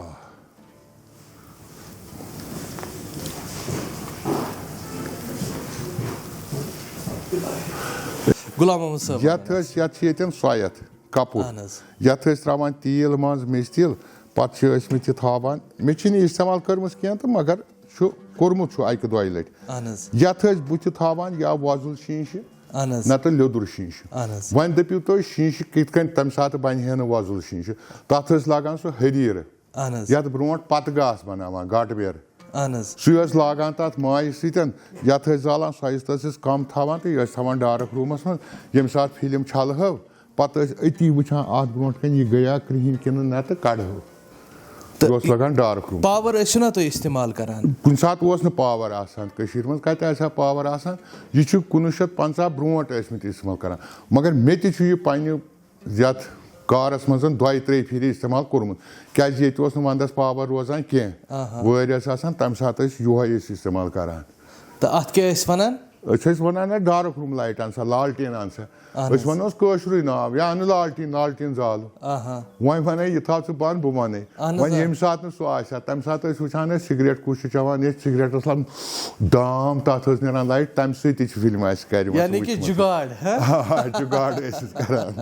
غلام محمد صٲب۔ یتھ ٲسۍ، یتھ چھِ ییٚتٮ۪ن سۄ یتھ کپُر۔ اہن حظ۔ یتھ ٲسۍ تراوان تیٖل منٛز، میٚژِ تیٖل، پتہٕ چھِ ٲسۍ مٕتۍ یہِ تھاوان۔ مےٚ چھِنہٕ یہِ استعمال کٔرمٕژ کینٛہہ تہٕ مگر چھُ کوٚرمُت چھُ اکہِ دۄیہِ لٹہِ۔ اہن حظ۔ یتھ ٲسۍ بٕتھِ تھاوان یا وۄزُل شیٖشہِ، اہن حظ۔ نتہٕ لیٚدُر شیٖشہِ۔ اہن حظ۔ وۄنۍ دٔپِو تُہۍ شیٖشہِ کِتھ کٔنۍ، تمہِ ساتہٕ بنہِ ہے نہٕ وۄزُل شیٖشہِ، تتھ ٲسۍ لاگان سُہ ہریٖرٕ۔ اہن حظ۔ یتھ برونٛٹھ پتہٕ گاسہٕ بناوان، گاٹہٕ بیرٕ۔ اہن حظ۔ سُے ٲسۍ لاگان تتھ مایہِ سۭتۍ، یتھ ٲسۍ زالان، سۄ ٲسۍ تتھ ٲسۍ کم تھاوان تہٕ یہِ ٲسۍ تھاوان ڈارک روٗمس منٛز۔ ییٚمہِ ساتہٕ فلم چھلہو، پتہٕ ٲسۍ أتی وٕچھان اتھ برونٛٹھ کنہِ یہِ گٔیا کرٛہِنۍ کِنہٕ نہ تہٕ کڑہو۔ تہٕ یہِ اوس لگان ڈارک روٗم۔ پاور ٲسِو نا تُہۍ استعمال کران؟ کُنہِ ساتہٕ اوس نہٕ پاور آسان کٔشیٖرِ منٛز، کتہِ آسہِ ہا پاور آسان؟ یہِ چھُ کُنوُہ شیٚتھ پنٛژاہ برونٛٹھ ٲسۍ مٕتۍ استعمال کران، مگر مےٚ تہِ چھُ یہِ پننہِ یتھ کارس منٛز دۄیہِ ترٛیٚیہِ پھِرِ استعمال کوٚرمُت، کیازِ ییٚتہِ اوس نہٕ ونٛدس پاور روزان کینٛہہ۔ آہا۔ وٲرۍ ٲسۍ آسان، تمہِ ساتہٕ ٲسۍ یُہے أسۍ استعمال کران۔ تہٕ اتھ کیٛاہ ٲسۍ ونان؟ أسۍ ٲسۍ ونان اتھ ڈارک روٗم لایٹ ان سا، لالٹین ان سا۔ اہن أسۍ حظ۔ ونو کٲشرُے ناو، یا انہٕ لالٹین، لالٹین زالو۔ آہا۔ وۄنۍ ونے یہِ تھاو ژٕ بنٛد، بہٕ ونے۔ اہن حظ، وۄنۍ آ۔ ییٚمہِ ساتہٕ نہٕ سُہ آسہِ ہا، تمہِ ساتہٕ ٲسۍ وٕچھان أسۍ سگریٹ کُس چھُ چٮ۪وان، ییٚتہِ سگریٹس لگ دام، تتھ ٲس نیران لایٹ، تمہِ سۭتۍ تہِ چھِ فلمہِ اسہِ کرِ یعنی کہِ جُگاڑ، ہہ؟ آ، جُگاڑ ٲسۍ أسۍ کران۔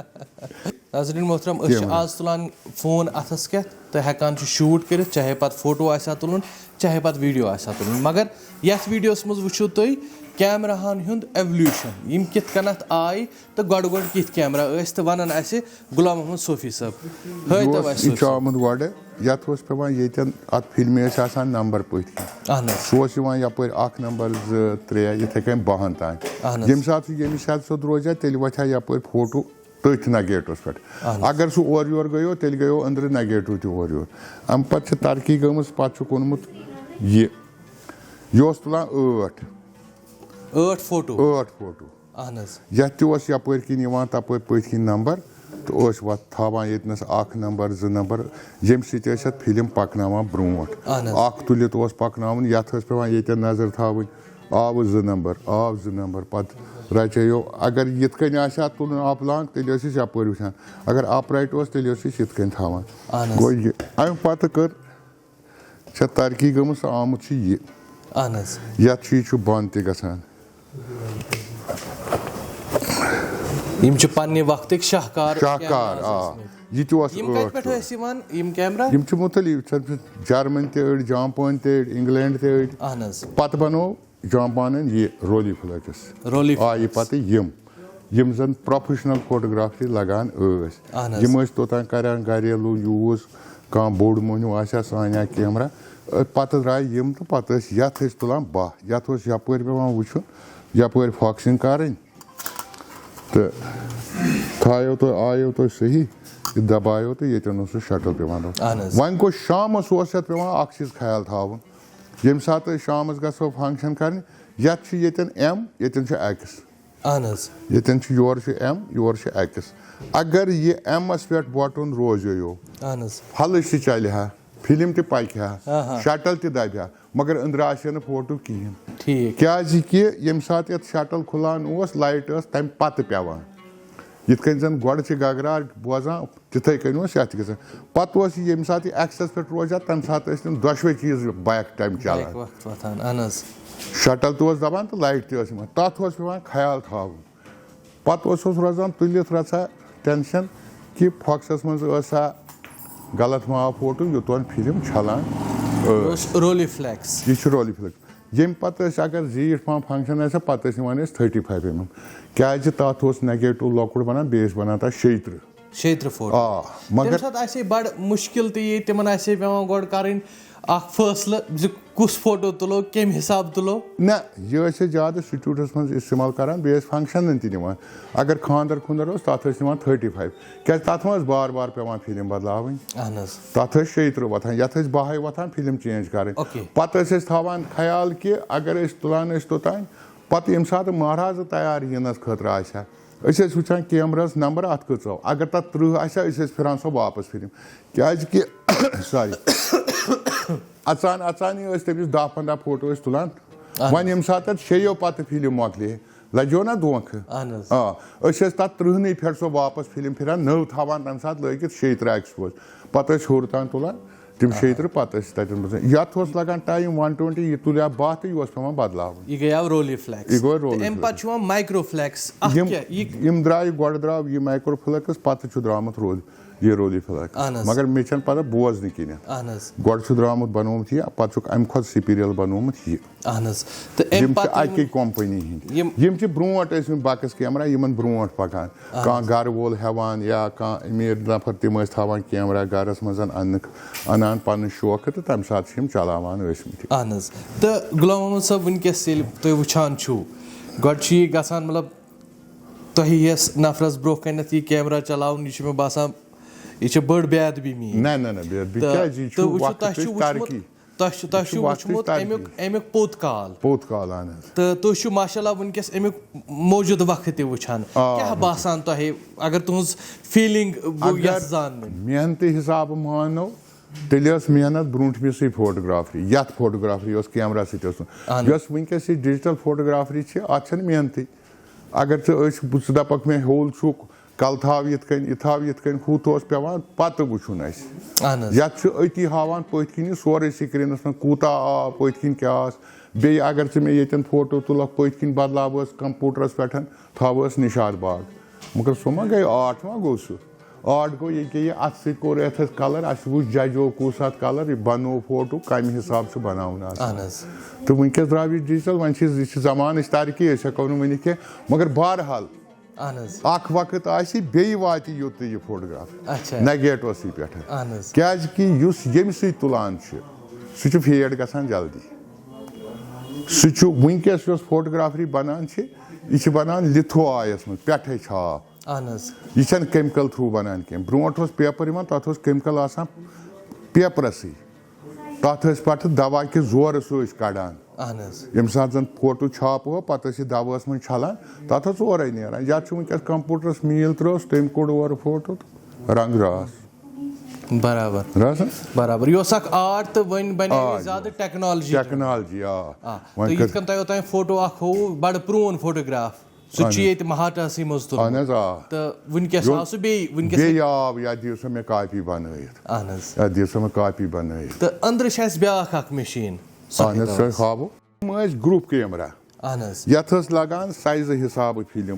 ناظرین محترم، أسۍ چھِ کیمرہ۔ آز تُلان فون اَتھَس کٮ۪تھ تہٕ ہٮ۪کان چھِ شوٗٹ کٔرِتھ، چاہے پَتہٕ فوٹو آسہِ ہا تُلُن، چاہے پَتہٕ ویٖڈیو آسہِ ہا تُلُن۔ مگر یَتھ ویٖڈیوَس منٛز وٕچھِو تُہۍ کیمراہَن ہُنٛد ایولیوشن، یِم کِتھ کٔنَتھ آے تہٕ گۄڈٕ گۄڈٕ کِتھ کیمرہ ٲسۍ، تہٕ وَنان اَسہِ غلام محمد صوفی صٲب۔ ہٲیتو یہِ اوس، اَسہِ یہِ چھُ صوفی صٲب۔ آمُت گۄڈٕ، یَتھ اوس پٮ۪وان ییٚتٮ۪ن، اَتھ فِلمہِ ٲسۍ آسان نمبر پٔتھۍ کِنۍ۔ اَہَن حظ۔ سُہ اوس یِوان یَپٲرۍ اَکھ نمبر، زٕ، ترٛےٚ، یِتھَے کٔنۍ بَہَن تام۔ اَہَن حظ۔ ییٚمہِ ساتہٕ سُہ، ییٚمہِ ساتہٕ سیوٚد روزِ ہا، تیٚلہِ وۄتھِ ہا یَپٲرۍ فوٹو تٔتھۍ نگیٹوَس پٮ۪ٹھ۔ اَہَن حظ۔ اگر سُہ اورٕ یور گٔیو، تیٚلہِ گٔیو أنٛدرٕ نگیٹو تہِ اورٕ یور۔ اَمہِ پَتہٕ چھِ ترقی گٔمٕژ، پَتہٕ چھُ کوٚرمُت یہِ۔ یہِ اوس تُلان ٲٹھ۔ ٲٹھ فوٹو۔ ٲٹھ فوٹو۔ اَہَن حظ۔ یَتھ تہِ اوس یَپٲرۍ کِنۍ یِوان، تَپٲرۍ پٔتھۍ کِنۍ نمبر، تہٕ ٲسۍ وَتھ تھاوان ییٚتنَس اَکھ نمبر، زٕ نمبر، ییٚمہِ سۭتۍ ٲسۍ اَتھ فِلم پَکناوان برونٛٹھ۔ اَہَن حظ۔ اَکھ تُلِتھ اوس پَکناوُن، یَتھ ٲس پٮ۪وان ییٚتٮ۪ن نظر تھاوٕنۍ، آوُ زٕ نمبر، آو زٕ نمبر، پَتہٕ رَچیو۔ اگر یِتھ کٔنۍ آسہِ ہا تُلُن اَپ لانٛگ، تیٚلہِ ٲسۍ أسۍ یَپٲرۍ وٕچھان، اگر اَپ رایٹ اوس، تیٚلہِ ٲسۍ أسۍ یِتھ کٔنۍ تھاوان۔ اَہَن حظ۔ گوٚو یہِ، اَمہِ پَتہٕ کٔر چھےٚ ترقی گٔمٕژ تہٕ آمُت چھُ یہِ۔ اَہَن حظ۔ یَتھ چھُ، یہِ چھُ بۄن تہِ گژھان۔ یِم چھِ پننہِ وقتٕکۍ شاہکار شاہکار، کیمراز آ۔ ٲسمٕتۍ۔ یہِ تہِ اوس یِم کتہِ ٲٹھ پٮ۪ٹھ فُٹ۔ ٲسۍ یِوان، یِم کیمرا؟ یِم چھِ مُختلف، چھِ جرمن تہِ أڑۍ، جاپان تہِ أڑۍ، انگلینڈ تہِ أڑۍ۔ اہن حظ۔ پتہٕ بنوو جاپانن یہِ رولی فلیکس۔ رولی آیہِ فلیکس۔ پتہٕ یِم، یِم زن پروفیشنل فوٹوگرافی لگان ٲسۍ۔ اہن حظ۔ یِم ٲسۍ توٚتام کران گریلو یوٗز، کانٛہہ بوٚڑ مۄہنیو آسہِ ہا سانہِ آیہِ کیمرہ۔ أتھۍ پتہٕ درٛاے یِم تہٕ پتہٕ ٲسۍ یتھ ٲسۍ تُلان باہ، یتھ اوس یپٲرۍ پٮ۪وان وٕچھُن، یپٲرۍ فوکسنگ کرٕنۍ۔ تہٕ تھایو تُہۍ، آیو تُہۍ صحیح، یہِ دبایو تہٕ ییٚتٮ۪ن اوس سُہ شٹل پٮ۪وان تھاوُن۔ اہن حظ۔ وۄنۍ گوٚو شامس اوس یتھ پٮ۪وان اکھ چیٖز خیال تھاوُن، ییٚمہِ ساتہٕ أسۍ شامس گژھو فنکشن کرنہِ، یتھ چھُ ییٚتٮ۪ن ایم، ییٚتٮ۪ن چھُ ایکس۔ اہن حظ۔ ییٚتٮ۪ن چھُ، یورٕ چھُ ایم، یورٕ چھُ ایکس۔ اگر یہِ ایمس پٮ۪ٹھ بٹُن روزیو، اہن حظ۔ پھلٕج تہِ چلہِ ہا، فلم تہِ پکہِ ہا، آ ہا۔ شٹل تہِ دبہِ ہا، مگر أنٛدرٕ آسہِ ہا نہٕ فوٹو کِہیٖنۍ۔ ٹھیٖک۔ کیازِ کہِ ییٚمہِ ساتہٕ یَتھ شٹل کھُلان اوس، لایٹ ٲس تَمہِ پَتہٕ پٮ۪وان۔ یِتھ کٔنۍ زَن گۄڈٕ چھِ گگرار بوزان، تِتھَے کٔنۍ اوس یَتھ تہِ گژھان۔ پَتہٕ اوس یہِ ییٚمہِ ساتہٕ یہِ ایکسَس پٮ۪ٹھ روزِ ہا، تَمہِ ساتہٕ ٲسۍ تِم دۄشوَے چیٖز بیک ٹایم چَلان۔ بیک وقت وۄتھان، اہن حظ۔ شٹل تہِ اوس دَبان تہٕ لایٹ تہِ ٲس یِوان۔ تَتھ اوس پٮ۪وان خیال تھاوُن۔ پَتہٕ اوسُس روزان تُلِتھ رَژھا ٹینشن کہِ فوکسَس منٛز ٲسا غلط ما آو فوٹو، یوٚتام فِلم چھَلان ٲس۔ اوس رولی فلیکس۔ یہِ چھُ رولی فلیکس۔ ییٚمہِ پَتہٕ ٲسۍ، اگر زیٖٹھ پَہَم فنکشن آسہِ ہا، پَتہٕ ٲسۍ نِوان أسۍ تھٔٹی فایو ایم ایم، کیازِ تَتھ اوس نیگیٹو لۄکُٹ بَنان، بیٚیہِ ٲسۍ بَنان تَتھ شیٚیہِ ترٕٛہ۔ شیٚیہِ ترٕٛہ فوٹو۔ آ، مگر تَمہِ ساتہٕ آسہِ ہے بَڑٕ مُشکِل تہِ، یہِ تِمن آسہِ ہے پٮ۪وان گۄڈٕ کَرٕنۍ اکھ فٲصلہٕ زِ کُس فوٹو تُلو، کَمہِ حساب تُلو۔ نہ، یہِ ٲسۍ أسۍ زیادٕ سٹوڈیوَس منٛز استعمال کران، بیٚیہِ ٲسۍ فنکشنن تہِ نِوان۔ اگر خانٛدر خُنٛدر اوس، تَتھ ٲسۍ نِوان تھٔٹی فایو، کیازِ تَتھ منٛز ٲس بار بار پٮ۪وان فِلم بدلاوٕنۍ۔ اہن حظ۔ تَتھ ٲسۍ شیٚیہِ ترٕٛہ وۄتھان، یَتھ ٲسۍ بَہَے وۄتھان، فِلم چینج کَرٕنۍ۔ اوکے۔ پَتہٕ ٲسۍ أسۍ تھاوان خیال کہِ اگر أسۍ تُلان ٲسۍ توٚتام، پَتہٕ ییٚمہِ ساتہٕ مہرازٕ تیار یِنَس خٲطرٕ آسہِ ہا، أسۍ ٲسۍ وٕچھان کیمراہَس نمبر اَتھ کۭژاہ، اگر تَتھ تٕرٛہ آسہِ ہا، أسۍ ٲسۍ پھِران سۄ واپَس فِلم۔ کیازِ کہِ، سوری، اَژان اَژانٕے ٲسۍ تٔمِس دَہ پنٛداہ فوٹو ٲسۍ تُلان۔ اہن حظ۔ وۄنۍ ییٚمہِ ساتہٕ تَتھ شیٚیو پَتہٕ فِلم مۄکلے، لجیو نا دھوکہٕ؟ اہن حظ۔ آ، أسۍ ٲسۍ تَتھ ترٕٛہنٕے پھِرِ سۄ واپَس فِلم پھِران، نٔو تھاوان تَمہِ ساتہٕ لٲگِتھ شیٚیہِ ترٛےٚ ایکسپوز۔ پَتہٕ ٲسۍ ہیوٚر تام تُلان تِم شیٚیہِ ترٕٛہ، پَتہٕ ٲسۍ تَتٮ۪ن بَسان۔ یَتھ اوس لَگان ٹایم ون ٹُوَنٹی، یہِ تُلہِ ہا باہ تہٕ یہِ اوس پٮ۪وان بَدلاوُن۔ یہِ گٔیو رولی فلیکس۔ یہِ گوٚو رولی تہٕ اَمہِ فلیکس۔ پَتہٕ چھُ یِوان مایکرو فلیکس۔ اَتھ یِم کیٛاہ؟ یہِ یِم درٛایہِ، گۄڈٕ درٛاو یہِ مایکرو فلیکس، پَتہٕ چھُ درٛامُت رولی، یہِ رولی فلیکس۔ اہن حظ۔ مگر مےٚ چھَنہٕ پَتہ بوزنہٕ کِنٮ۪تھ۔ اہن حظ۔ گۄڈٕ چھُ درٛامُت بَنومُت یہِ، پَتہٕ چھُکھ اَمہِ کھۄتہٕ سِپیٖریَل بَنومُت یہِ۔ اہن حظ۔ تہٕ اَمہِ یِم چھِ پَتہٕ اَکی یِم- کمپنی ہِنٛدۍ۔ یِم- یِم چھِ برونٛٹھ ٲسۍ مٕتۍ بۄکٕس کیمرہ یِمن برونٛٹھ پَکان۔ کانٛہہ گرٕ وول ہٮ۪وان یا کانٛہہ أمیٖر نفر، تِم ٲسۍ تھاوان کیمرہ گرس منٛز، اَننہٕ اَنان پَنُن شوقہٕ، تہٕ تَمہِ ساتہٕ چھِ یِم چلاوان ٲسۍ مٕتۍ۔ اہن حظ۔ تہٕ غلام محمد صٲب، وٕنکیٚس ییٚلہِ تُہۍ وٕچھان چھِو، گۄڈٕ چھُ یہِ گژھان، مطلب، تۄہہِ یَس نفرس برونٛہہ کنٮ۪تھ یہِ کیمرہ چلاوُن، یہِ چھُ مےٚ باسان، یہِ چھِ بٔڑ بے ادبی میٲنۍ۔ نہ نہ نہ، بے ادبی تہٕ- کیازِ؟ یہِ چھُ تہٕ وٕچھِو، وقتٕچ تۄہہِ چھُ وٕچھمُت، ترقی۔ تۄہہِ چھُ تۄہہِ یہِ چھُ چھُ وقتٕچ وٕچھمُت ترقی۔ اَمیُک اَمیُک پوٚت کال۔ پوٚت کال، اہن حظ۔ تہٕ تُہۍ چھِو ماشاء اللہ وٕنکیٚس اَمیُک موجودٕ وقت تہِ وٕچھان۔ آ، کیٛاہ بِلکُل۔ باسان تۄہہِ، اگر تُہٕنٛز فیٖلِنٛگ بہٕ اگر یَژھٕ زانٕنۍ؟ محنتہٕ حسابہٕ مانو، تیٚلہِ ٲس محنت برونٛٹھمِسٕے فوٹوگرافری، یَتھ فوٹوگرافری اوس کیمرہ سۭتۍ اوس نہٕ۔ اہن حظ۔ یۄس وٕنکیٚس یہِ ڈیجیٹل فوٹوگرافری چھِ، اَتھ چھَنہٕ محنتٕے۔ اگر ژٕ أسۍ، ژٕ دَپَکھ مےٚ ہیوٚل چھُکھ، کَلہٕ تھاو یِتھ کٔنۍ، یہِ تھاو یِتھ کٔنۍ، ہُتھ اوس پٮ۪وان پَتہٕ وٕچھُن اَسہِ۔ اہن حظ۔ یَتھ چھُ أتی ہاوان پٔتھۍ کِنۍ یہِ سورُے سِکریٖنَس منٛز، کوٗتاہ آو پٔتھۍ کِنۍ، کیٛاہ آس۔ بیٚیہِ اگر ژٕ مےٚ ییٚتٮ۪ن فوٹو تُلَکھ پٔتھۍ کِنۍ، بدلاوٕ ٲس کمپیوٗٹرَس پٮ۪ٹھ، تھاوٕ ٲس نِشاط باغ۔ مگر سُہ ما گٔے آرٹ، ما گوٚو سُہ؟ آرٹ گوٚو یہِ کہِ یہِ اَتھٕ سۭتۍ کوٚر یَتھ اَسہِ کَلَر، اَسہِ وٕچھ ججو کُس اَتھ کَلَر، یہِ بَنوو فوٹو، کَمہِ حساب چھُ بَناوُن آسان۔ اہن حظ۔ تہٕ وٕنکیٚس درٛاو یہِ ڈیجیٹل، وۄنۍ چھِ یہِ چھِ زمانٕچ ترقی، أسۍ ہٮ۪کو نہٕ ؤنِتھ کینٛہہ، مگر بہرحال اہن حظ۔ اکھ وقت آسہِ، بیٚیہِ واتہِ یوٚت یہِ فوٹوگراف اچھا۔ نگیٹوسٕے پٮ۪ٹھ۔ اہن حظ۔ کیازِ کہِ یُس ییٚمہِ سۭتۍ تُلان چھِ، سُہ چھُ فیڈ گژھان جلدی۔ سُہ چھُ وٕنکیٚس یۄس فوٹوگرافری بنان چھِ، یہِ چھِ بنان لِتھو آیَس منٛز، پٮ۪ٹھَے چھاپ۔ اہن حظ۔ یہِ چھَنہٕ کیمکل تھرٛوٗ بنان کینٛہہ۔ برونٛٹھ اوس پیپر یِوان، تَتھ اوس کیمکل آسان پیپرَسٕے۔ تَتھ ٲسۍ پٮ۪ٹھٕ دوا کہِ زورٕ سۭتۍ کَڑان۔ اہن حظ۔ ییٚمہِ ساتہٕ زَن فوٹو چھاپہٕ ہو، پَتہٕ ٲسۍ یہِ دَوہَس منٛز چھَلان، تَتھ ٲس اورَے نیران۔ یَتھ چھُ وٕنکیٚس کَمپیوٗٹرَس میٖل ترٛٲوٕس، تٔمۍ کوٚڑ اورٕ فوٹو تہٕ رنٛگ راس۔ برابر۔ راس ہا؟ برابر۔ یہِ اوس اکھ آرٹ تہٕ وۄنۍ بنے آ، یہِ زیادٕ ٹیکنالجی۔ ٹیکنالجی، آ۔ آ، وۄنۍ تہٕ کٔر- یِتھ کٔنۍ تۄہہِ اوتام فوٹو اکھ ہووُ، بڑٕ پرون فوٹوگراف، سُہ تہِ اہن چھُ حظ۔ ییٚتہِ مہاٹاسٕے منٛز اہن تُلمُت۔ حظ، آ۔ تہٕ وٕنکیٚس یو-، آو سُہ بیٚیہِ، وٕنکیٚس۔ بیٚیہِ آو، یَتھ دِیِو سا مےٚ کاپی بنٲیِتھ۔ اہن حظ۔ یَتھ دِیِو سا مےٚ کاپی بنٲیِتھ۔ تہٕ أنٛدرٕ چھِ اَسہِ بیٛاکھ اکھ مِشیٖن، سۄ اہن حظ، ہٲیتو سۄ اَسہِ۔ ہاوو۔ یِم ٲسۍ گروپ کیمرہ۔ اہن حظ۔ یَتھ ٲس لگان سایزٕ حسابہٕ فِلم۔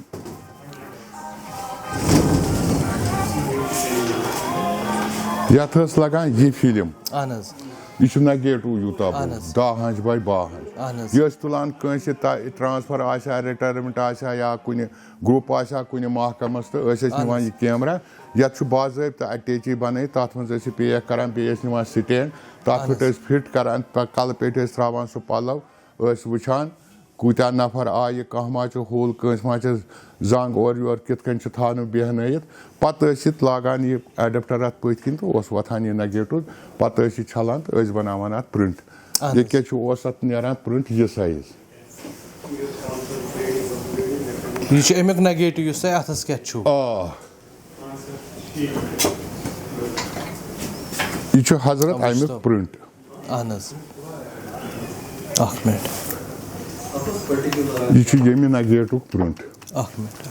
یَتھ ٲس لگان یہِ فِلم۔ اہن حظ۔ یہِ چھُ نگیٹو یوٗتاہ اہن بوٚڑ، حظ۔ دَہ ہنٛچ باے باہ ہنٛچ۔ اہن حظ۔ یہِ ٲسۍ تُلان کٲنٛسہِ تا-، ٹرانسفر آسہِ ہا، رِٹایرمنٹ آسہِ ہا یا کُنہِ گروپ آسہِ ہا کُنہِ محکمس، تہٕ ٲسۍ أسۍ اہن نِوان حظ۔ یہِ کیمرہ۔ یَتھ چھُ باضٲبطہٕ اٹیچی بنٲیِتھ، تَتھ منٛز ٲسۍ یہِ پیک کران، بیٚیہِ ٲسۍ نِوان سٹینڈ، تَتھ اہن پٮ۪ٹھ حظ۔ ٲسۍ فٹ کران، پہ-، کلہٕ پٮ۪ٹھ ٲسۍ تراوان سُہ پلو۔ ٲسۍ وٕچھان کوٗتاہ نفر آیہِ، کانٛہہ ما چھُ ہوٚل، کٲنٛسہِ ما چھِ زنٛگ اورٕ یورٕ، کِتھ کٔنۍ چھِ تھاونہٕ بیٚہنٲیِتھ۔ پتہٕ ٲسۍ یہِ لاگان یہِ اڈپٹر اتھ پٔتھۍ کِنۍ تہٕ اوس وۄتھان یہِ نگیٹو، پتہٕ ٲسۍ یہِ چھلان تہٕ ٲسۍ بناوان اتھ پرنٹ۔ اہن یہِ حظ۔ کیٛاہ چھُ، اوس اتھ نیران پرنٹ یہِ سایز۔ یہِ چھُ امیُک نگیٹو یُس تۄہہِ اتھس کٮ۪تھ چھُو۔ آ، یہِ چھُ حضرت آ، وٕچھ امیُک تو۔ پرنٹ۔ اہن حظ۔ اکھ منٹ۔ یہِ چھُ ییٚمہِ نگیٹُک پرنٹ۔ اکھ منٹ۔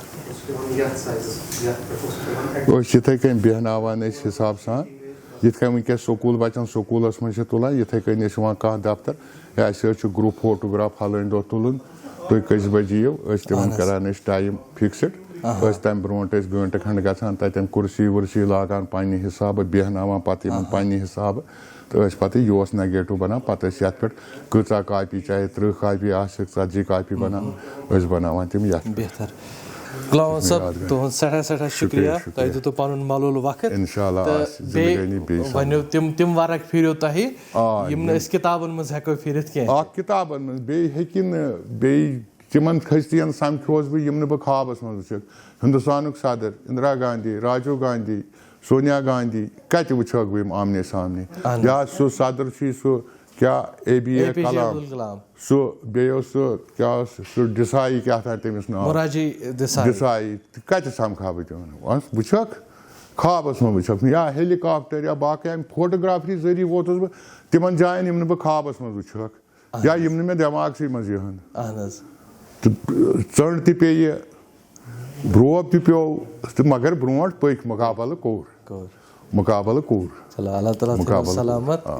أسۍ چھِ یِتھَے کٔنۍ بیٚہناوان أسۍ حِساب سان، یِتھ کٔنۍ وٕنکیٚس سکوٗل بَچَن سکوٗلَس منٛز چھِ تُلان، یِتھَے کٔنۍ ٲسۍ یِوان کانٛہہ دفتر، ہے، اَسہِ حظ چھُ گروپ فوٹوگراف فَلٲنۍ دۄہ تُلُن، تُہۍ کٔژِ بَجہِ یِیِو؟ أسۍ تِمَن اہن حظ۔ کَران ٲسۍ ٹایم فِکسٕڈ۔ اہن۔ أسۍ تَمہِ برونٛٹھ ٲسۍ گٲنٛٹہٕ کھنٛڈ گژھان تَتٮ۪ن، کُرسی وُرسی لاگان پنٛنہِ حِسابہٕ، بیٚہناوان پَتہٕ یِمَن اہن۔ پنٛنہِ حِسابہٕ، تہٕ ٲسۍ پَتہٕ یہِ اوس نگیٹِو بَنان، پَتہٕ ٲسۍ یَتھ پٮ۪ٹھ کۭژاہ کاپی، چاہے تٕرٛہ کاپی آسہِ، ژَتجی کاپی بَناوان، ٲسۍ بَناوان تِم یَتھ پٮ۪ٹھ۔ بہتر۔ غلام محمد صٲب، یادگار۔ تُہُنٛد سٮ۪ٹھاہ سٮ۪ٹھاہ شُکریہ، شُکریہ، شُکریہ۔ تۄہہِ دیُتوٕ پَنُن مۄلوٗل وقت۔ اِنشاء اللہ تہٕ آسہِ زِندگٲنی بیٚیہِ بیٚیہِ سَمکھو۔ ؤنِو تِم، تِم ورق پھیٖرِو تۄہہِ، آ، یِم نہٕ یِم أسۍ کِتابَن منٛز ہٮ۪کو پھیٖرِتھ کینٛہہ۔ اَکھ کِتابَن منٛز، بیٚیہِ ہیٚکہِ نہٕ، بیٚیہِ تِمَن کھٔستِیَن سَمکھیوس بہٕ، یِم نہٕ بہٕ خوابَس منٛز وٕچھَکھ۔ ہِندُستانُک صدر، اِندرا گاندھی، راجیو گاندھی، سونیا گاندھی، کَتہِ وٕچھَکھ بہٕ یِم آمنے سامنے؟ اہن۔ یا سُہ صدر چھُے سُہ، کیٛاہ، A B A A P J کلام۔ عبدالکلام۔ سُہ بیٚیہِ اوس سُہ، کیٛاہ اوس سُہ، ڈِسایی کیٛاہ تام تٔمِس ناو؟ مُراجی دِسایی۔ دِسایی۔ تہٕ کَتہِ سَمکھا بہٕ تِمَن؟ وَنس، وٕچھَکھ، خوابَس منٛز وٕچھَکھ۔ یا ہیلی کاپٹر یا باقٕے اَمہِ فوٹوگرافری ذٔریعہٕ ووتُس بہٕ تِمَن جایَن، یِم نہٕ بہٕ خوابَس منٛز وٕچھَکھ۔ یا یِم نہٕ مےٚ دٮ۪ماغسٕے منٛز یِہَن۔ اہن حظ۔ تہٕ ژٔنٛڈ تہِ پیٚیہِ، برٛوب تہِ پیوٚو، تہٕ مگر برونٛٹھ پٔکۍ، مُقابلہٕ کوٚر۔ کوٚر۔ مُقابلہٕ کوٚر۔ چلو، اللہ تعالیٰ تھٲینو مُقابلہٕ سلامت۔ آ۔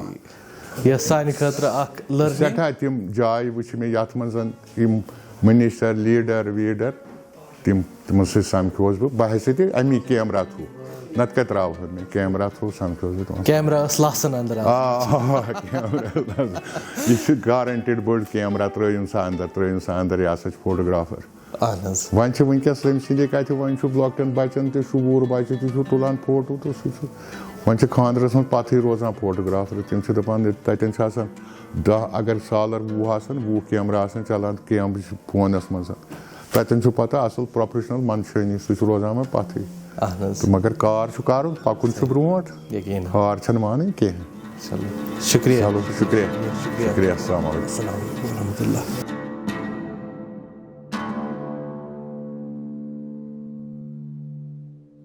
یۄس سانہِ خٲطرٕ اکھ لرننگ۔ سٮ۪ٹھاہ تِم جایہِ وٕچھِ مےٚ یَتھ منٛز یِم منسٹر، لیڈر ویڈر، تِم، تِمن سۭتۍ سمکھیوس بہٕ بحیثیت امی کیمرہ تھرو۔ نتہٕ کتہِ تراوہو مےٚ کیمرہ تھرو، سمکھیوس بہٕ تِمن۔ کیمرہ ٲس لاسن اندر آسان۔ آ، آ، کیمرہ۔ یہِ چھُ گارنٹیڈ بٔڑ کیمرہ، ترٲیِن سا اندر، ترٲیِن سا اندر، یہِ ہسا چھُ فوٹوگرافر۔ اہن حظ۔ وۄنۍ چھِ وٕنکیٚس تٔمۍ سٕنٛدے کَتھِ، وۄنۍ چھُ لۄکٹٮ۪ن بَچَن تہِ، شُوٗر بَچہِ تہِ چھُ تُلان فوٹو تہٕ سُہ چھُ، وۄنۍ چھِ خانٛدرَس منٛز پَتھٕے روزان فوٹوگرافر۔ تِم چھِ دَپان، تَتٮ۪ن چھِ آسان دَہ، اگر سالَر وُہ آسَن، وُہ کیمرہ آسَن چَلان، کیمرہ چھِ فونَس منٛز۔ تَتٮ۪ن چھُ پَتہٕ اَصٕل پروفیشنل منشٲنی، سُہ چھُ روزان وۄنۍ پَتھٕے۔ اہن حظ۔ تہٕ مگر کار چھُ کَرُن، پَکُن چھُ برونٛٹھ، یقیٖن۔ ہار چھَنہٕ مانٕنۍ کینٛہہ۔ چلو، شُکریہ۔ چلو، شُکریہ۔ شُکریہ۔ شُکریہ، السلام علیکم۔ السلام علیکم ورحمۃ اللہ۔